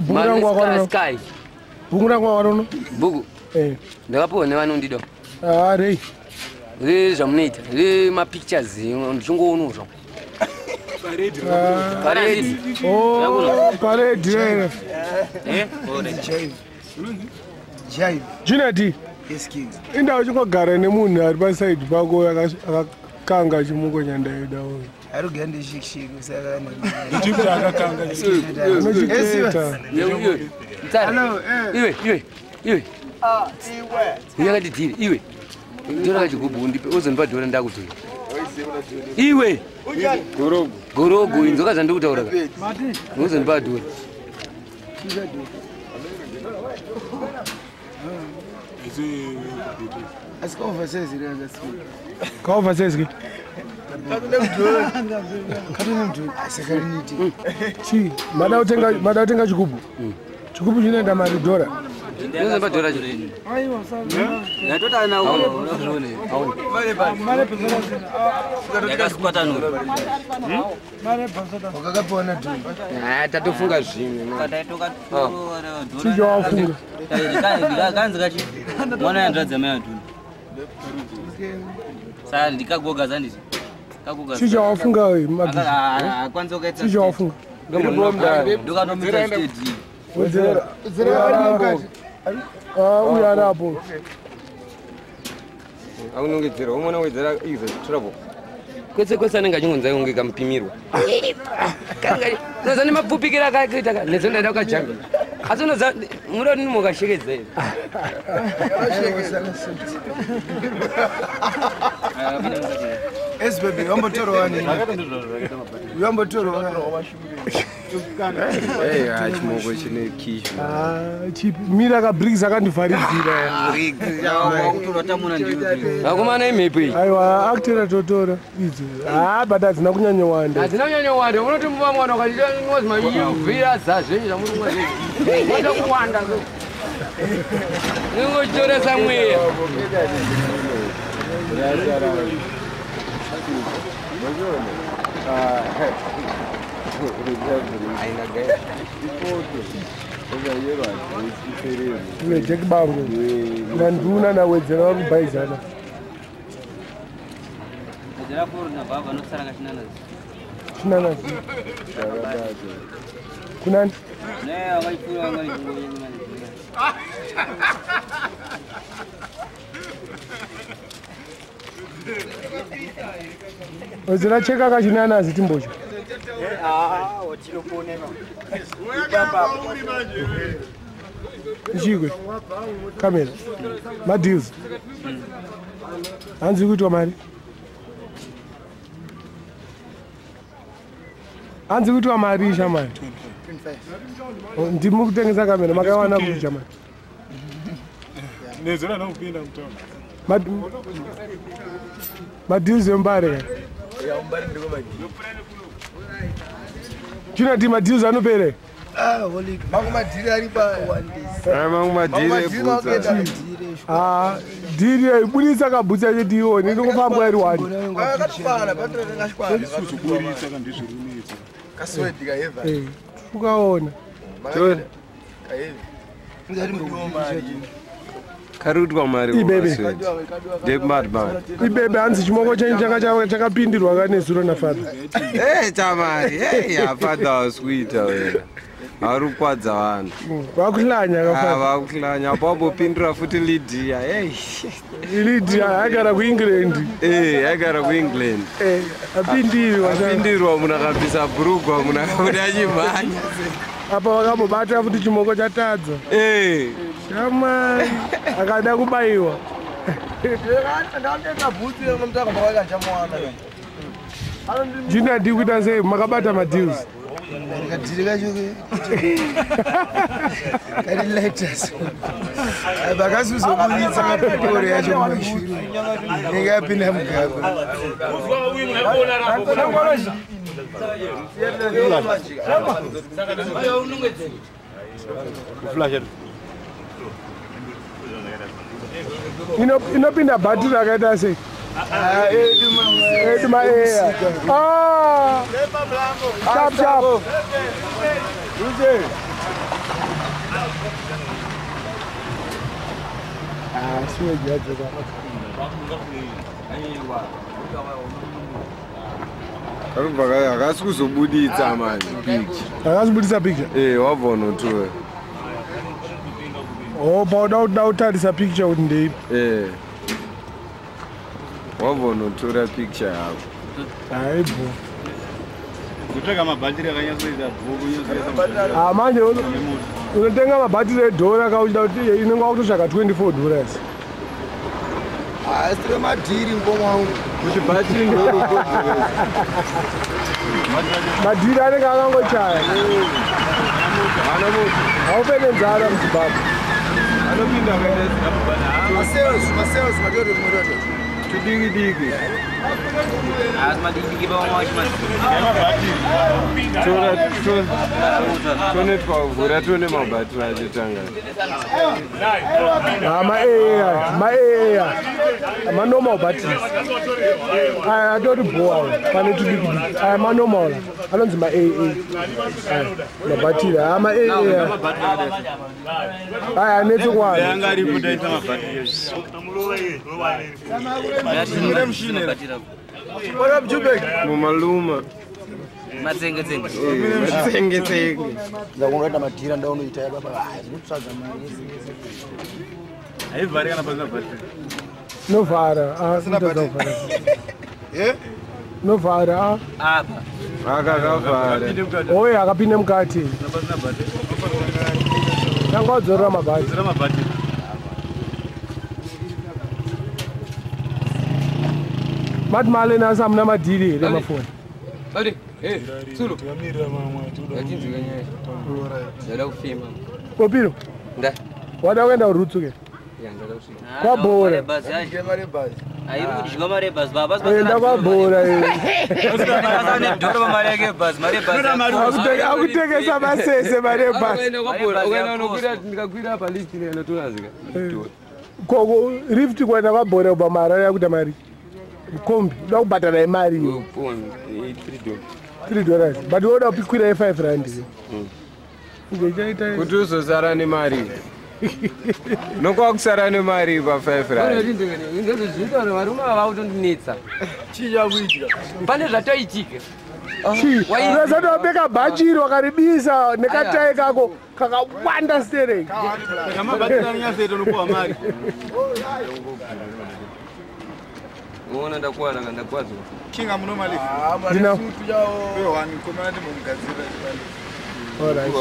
Bhuku rangu wakaona. Sky. Bhuku rangu wakaona. Bhuku. Eh. Ndakapiwa nevanondida. Ah, rei. Re zvamunoita. Re mapictures ndichingoona zvangu. Parade. Parade. Oh, parade. Eh? Jive. Jive. Junati. Yes, king. Indawo chingogara nemunhu ari pasaidi pako akakanga chimuko chandaida uyu. Arugande shik shik saka Ndichikuti akakanga Anochiketa. Iwe. Hello, eh. Iwe, iwe. Iwe. Ah, iwe. Yakati dhiri, iwe. Tora kachigubhu undipe uzondipa dhora ndakudzoka. Iwe. Gorogo. Gorogo inzoka zvandikutaura ka. Uzondipa dhora. Asi kaoversize iri akasika. Kaoversize ke? Sakariniti. Chi, mada kutenga chigubhu. Chigubhu chinoenda mari dhora. Uzondipa dhora cho. Aiwa, sasa. Wakakapiwa nadhura. Ah, tatofunga zvimwe. Chii chawafunga? Kanzi kachi mwana yanzvadzi mai adhuna saka ndikagoga zanditi kagoga Chii chawafunga Magizha? akwanisa kukaita Chii chawafunga? ndokanomita steji Wedzera. Ah, uyu ari apo. Aunongedzera, umona wedzera izo trouble. Kwese kwese anenge achingonzai kunge kamupimirwa. Unoza nemapfupikiro akaita ka nezo ndaida kukajamba. Asi unoza muda kuti ndimukashekedza here? Yes baby, wambotorwa nini? Wambotorwa. Hey, ah, chimoko chine kishu. Ah, chipi. Mira kaBriggs akandivharidzira. wakutorwa tamuna ndiyo Vakomana imhepo iyi. Aiwa, actera totora idzo. Ah, but hadzina kunyanyowanda. Hadzina kunyanyowanda. Unoti muva mwana ukachiita za zvenyu zvamuri kumwa zvenyu. Unoda kuwanda so. Unongochitoresa mweya. Iwe Jack Bango. Nanduna nawedzera vari kubhaizana. wedzera furu nababa nokusara kachinanazi Chinanazi. Kunani? ne wakaipfuura wangaiungoyemani Wedzera cheka kachinanazi timbocho. Ichikwe. Kamera. Madeals. Hanzi kuitwa mari. Hanzi kuitwa mari shamani. Ndimi kutengesa kamera makaiwana kupi shamani? Nezera nakupinda mutauni. Madeals embare ka. Chinati madeals anopere. Ah, holy. Mangu madhiri ari pa. Mangu madhiri ebhutsa. Ah, dhiri ibudisa kabhutsa chete ione inongofambwa iri wani. Akatofana, patorengashwana. Kuzoburitsa kandizvirunetsa. Kaswedi kaheva. Eh, ukaona. Tora. Kaheva. Kari kuitwa mari. Ibebe. Ndekumadman. Ibebe hanzi chimoko chenyu changa chakapindirwa kanezuro nafadha. Eh, chamari. Hey, afadha wasikuita wena. Ari kukwadza vanhu. Vakuhlanya Ah, kafadha. vakuhlanya. Pambopindura futi Lydia. Hey. Lydia aigara kuEngland. Eh, aigara kuEngland. Eh, apindirwa. Apindirwa munhu akabvisa bhurugwa munhu akabuda achimhanya. Apa vakambobata futi chimoko chatadza. Eh. Shamai akada kubayiwa. Ndatenga bhutsi remunomutakamba kwakachamuwana. Junior D kuita sei makabata madeals. Kadhiri kacho kari letters. Vakazozobuditsa mapitori yacho mumashure. Inenge yapinda mugaba. Inopinda bhatiri rakaita sei? Edu maeya. Ah! Sharp sharp. Siweji yadzoka. Karubva hakasi kuzobuditsa manje picture. Akazibudisa picture. Eh, wabva unotora. Oh, pauda uda kutarisa picture kuti ndeipi. Eh. Wabva unotora picture yako. Hayi bo. Kutsvaka mabhatiri akanyatsoita bhuku nyatsoita Ah, manje unotenga mabhatiri edhora kauchida kuti inenge wakutotsvaka 24 dollars. Asire madhiri mukoma wangu. Kuti bhatiri ndorikodzeresa. Madhiri anenge akangochaya. Haupe nenzara muZimbabwe. Anopinda akaita Masales, masales matori matori. tudiki diki. Asi madiki pamwe wacho Tora tone twavhura tone mabhatiri acho tanga. Ah, ma-AA, ma-AA. Ma-normal batteries. Aya atori bhowa pane tudiki diki. Aya ma-normal anonzi ma-AA. Aya mabhatiri aya ma-AA. Aya anetse kuwana. Yanga aripo taisa mabhatiri. What up, Jubek? Mumaluma. Matsenge tsenge. Tsenge tsenge. Ndakunoita madhiri andaunoita ya baba. Ah, ndikutsvaga mari yese yese. Haivhari kana pasina bhatiri. Novhara. Ah, battery. novhara. Eh? Novhara. Ah. Apa. Akakavhara. Oye akapinda mukati. Pasina bhatiri. Tanga wadzorera mabhatiri. Zera mabhatiri. Mati male nasi hamuna madhiri here mafoni. Adi, eh, Sulu. Tikamirira mamwe atoda. Ngachinzwika nyaya. Ndada kufema. Kopiro, Nda. wada kuenda kurutsu ke? Ya, ndada kusvika. Kwabhora. Bhazi yacho. Ndye mari bhazi. Hairi kudyiwa mari yebhazi baba. Enda kwabhora. Nedhora pamari yake yebhazi. Mari yebhazi. Akutengesa masese mari ebhasi. Ukaenda kwabhora, ukaenda unokwira ndikakwira pa lift nenda torazika. Koko lift kuenda kwabhora kubva mari yakuita mari. Kombi, uda kubhadhara imari iyo. $3. $3. But woda kukwira ye5 rand. Inge ichaita Kuti uzosara nemari. Nokwa kusara nemari pa 5 rand. Ndozvinotaura varume ava vakutondinetsa. Chii chakuitika? Pane zvatoitika. Chii? Unozati wapfeka bhachi iro wakaribisa nekatai kako kakawanda stereki. Saka mabhatiri anonyatsoita unopuwa mari. Unoona ndakuwara kana ndakuwadzwa. King amuno mali. Ah, mari Ndina- sutu yawo. Pewa ni komana timomugadzirira. Alright.